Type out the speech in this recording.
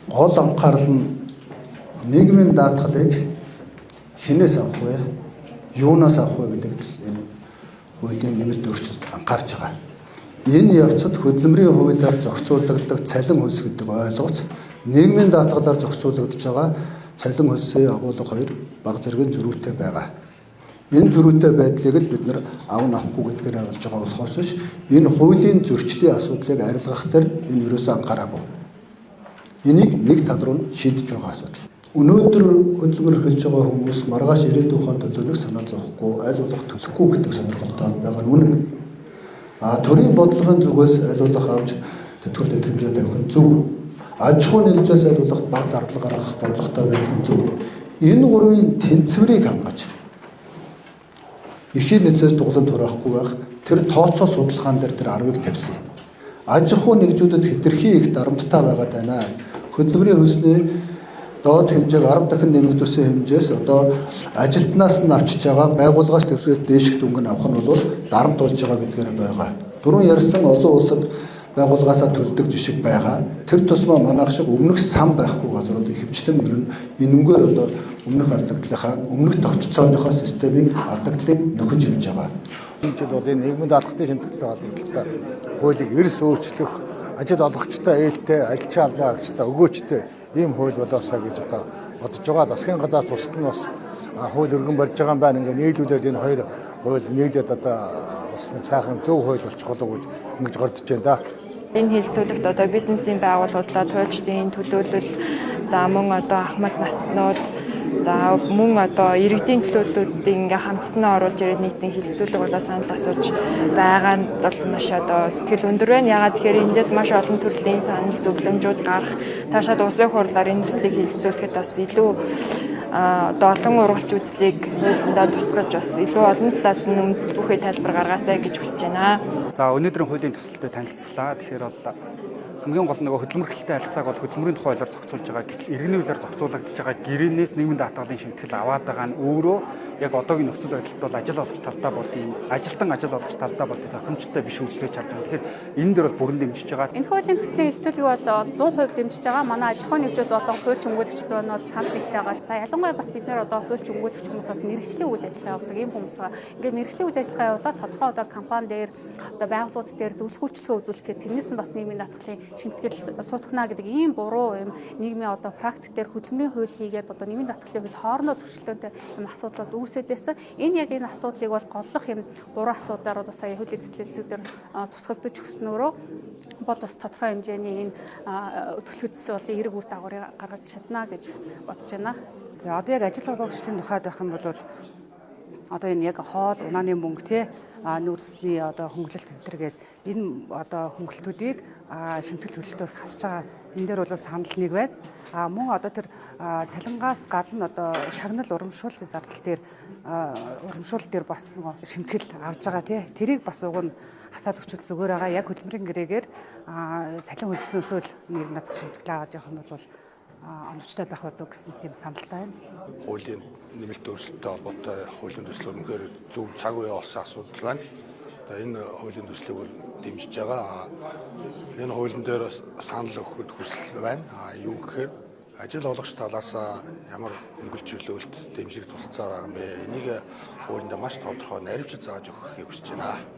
Гол анхаарал нь нийгмийн даатгалыг хэнээс авах вэ? Юунаас авах вэ гэдэгт л энэ хуулийн нэмэлт өөрчлөлт анхаарч байгаа. Энэ явцад хөдөлмөрийн хуулиар зохицуулагддаг цалин хөлс гэдэг ойлголт, нийгмийн даатгалаар зохицуулагдаж байгаа цалин хөлсийн агуулга хоёр бага зэргийн зөрүүтэй байгаа. Энэ зөрүүтэй байдлыг л бид нар авна авахгүй гэдгээр болж байгаа болохоос биш, энэ хуулийн зөрчлийн асуудлыг арилгах дээр энэ ерөөсөө анхаараагүй. Энийг нэг тал руу нь шийдэж байгаа асуудал. Өнөөдөр хөдөлмөр эрхэлж байгаа хүмүүс маргааш ирээдүйнхаа төлөө нэг санаа зовхгүй, аль болох төлөхгүй гэдэг сонирхолтой байгаа нь үнэн. А төрийн бодлогын зүгээс аль болох авч тэтгэвэр тэтгэмжээ тавих нь зөв. Аж ахуй нэгжээс аль болох бага зардал гаргах бодлоготой байх нь зөв. Энэ гурвын тэнцвэрийг хангаж эрхийн нэгцээс дуглан тураахгүй байх тэр тооцоо судалгаан дээр тэр 10-ыг тавьсан. Аж ахуй нэгжүүдэд хэтэрхий их дарамттай байгаад байна. Хөдөлмөрийн хөлсний доод хэмжээг 10 дахин нэмэгдүүлсэн хэмжээс одоо ажилтнаас нь авчиж байгаа байгууллагаас тэрхээс дээших дүнг нь авах нь бол дарамт болж байгаа гэдгээр байгаа. Түрүүн ярьсан олон улсад байгууллагаасаа төлдөг жишг байгаа. Тэр тусмаа манайх шиг өмнөх сан байхгүй газрууд ихэвчлэн ер нь энэнгээр одоо өмнөх алдагдлынхаа өмнөх тогтолцооныхоо системийг алдагдлыг нөхөж явж байгаа. Энэ жил бол энэ нийгмийн даатгалын шимтгэлтэй холбогдлолтой хуулийг эрс өөрчлөх, ажил олгогчтой ээлтэй, ажилчин албан агчтай өгөөчтэй ийм хууль болоосаа гэж одоо бодож байгаа. Засгийн газар тусад нь бас хууль өргөн барьж байгаа юм байна. Ингээ нийлүүлээд энэ хоёр хууль нийлээд одоо бас нэг сайхан зөв хууль болчих болов гэж ингэж гордож байна да. Энэ хэлцүүлэгт одоо бизнесийн байгууллагуудлаа, хуульчдын төлөөлөл, за мөн одоо ахмад наснууд, за мөн одоо иргэдийн төлөөллүүдийг ингээ хамтд нь оруулж ирээд нийтийн хэлцүүлэг болоо санал асууж байгаа нь бол маш одоо сэтгэл өндөр байна. Ягаад тэгэхээр эндээс маш олон төрлийн санал зөвлөмжүүд гарах, цаашаад улсын хурлаар энэ төслийг хэлэлцүүлэхэд бас илүү одоо олон ургалч үзлийг хуулиндаа тусгаж бас илүү олон талаас нь үндэслэл бүхий тайлбар гаргаасай гэж хүсэж байна. За, өнөөдрийн хуулийн төсөлтэй танилцлаа. Тэгэхээр бол хамгийн гол нөгөө хөдөлмөр эрхлэлтэй харилцааг бол хөдөлмөрийн тухай хуулиар зохицуулж байгаа. Гэтэл иргэний хуулиар зохицуулагдаж байгаа гэрээнээс нийгмийн даатгалын шимтгэл аваад байгаа нь өөрөө яг одоогийн нөхцөл байдалд бол ажил олгогч талдаа бол тийм ажилтан ажил олгогч талдаа бол тохиромжтой биш үйлдэлж харж байгаа. Тэгэхээр энэ дээр бол бүрэн дэмжиж байгаа. Энэ хуулийн төслийн хэлцүүлгийг бол 100% дэмжиж байгаа. Манай аж ахуйн нэгжүүд болон хуульч өмгөөлөгчд бол санал нэгтэй байгаа. За, ялангуяа бас бид нэр одоо хуульч өмгөөлөгч хүмүүс бас мэргэжлийн үйл ажиллагаа явуулдаг ийм хүмүүс байгаа. Ингээд мэргэжлийн үйл ажиллагаа явуулаад тодорхой одоо компани дээр, одоо байгууллагууд дээр зөвлөх үйлчилгээ үзүүлэхэд тэрнээс нь бас нийгмийн даатгалын шимтгэл суутгана гэдэг ийм буруу юм нийгмийн одоо практик дээр хөдөлмөрийн хууль хийгээд одоо нийгмийн даатгалын хууль хоорондоо зөрчилдөөнтэй юм асуудлууд үүсээд байсан. Энэ яг энэ асуудлыг бол голлох юм буруу асуудлаар одоо сая хуулийн төслөлцүүдээр тусгагдаж өгснөөрөө бол бас тодорхой хэмжээний энэ түлхэц бол эерэг үр дагаврыг гаргаж чадна гэж бодож байна. За, одоо яг ажил олгогчдын тухайд байх юм бол одоо энэ яг хоол унааны мөнгө те, нүүрсний одоо хөнгөлөлт энэ төр гээд энэ одоо хөнгөлтүүдийг шимтгэл төлөлтөөс хасж байгаа энэ дээр бол санал нэг байна. А мөн одоо тэр цалингаас гадна одоо шагнал урамшууллын зардал дээр, урамшуул дээр бас нөгөө шимтгэл авж байгаа тий. Тэрийг бас уг нь хасаад өгчвөл зүгээр байгаа. Яг хөдөлмөрийн гэрээгээр цалин хөлснөөсөө л нэг надад шимтгэл аваад явах нь бол оновчтой байх болов гэсэн тийм саналтай байна. Хуулийн нэмэлт өөрчлөлттэй холбоотой хуулийн төсөл үнэхээр зөв цаг үе болсон асуудал байна. Одоо энэ хуулийн төслийг бол дэмжиж байгаа. Энэ хуулийн дээр санал өгөхөд хүсэл байна. Юу гэхээр ажил олгогч талаас ямар хөнгөлт чөлөөлт, дэмжлэг тусалцаа байгаа юм бэ? Энийг хуулиндаа маш тодорхой наривч зааж өгөхийг хүсэж байна.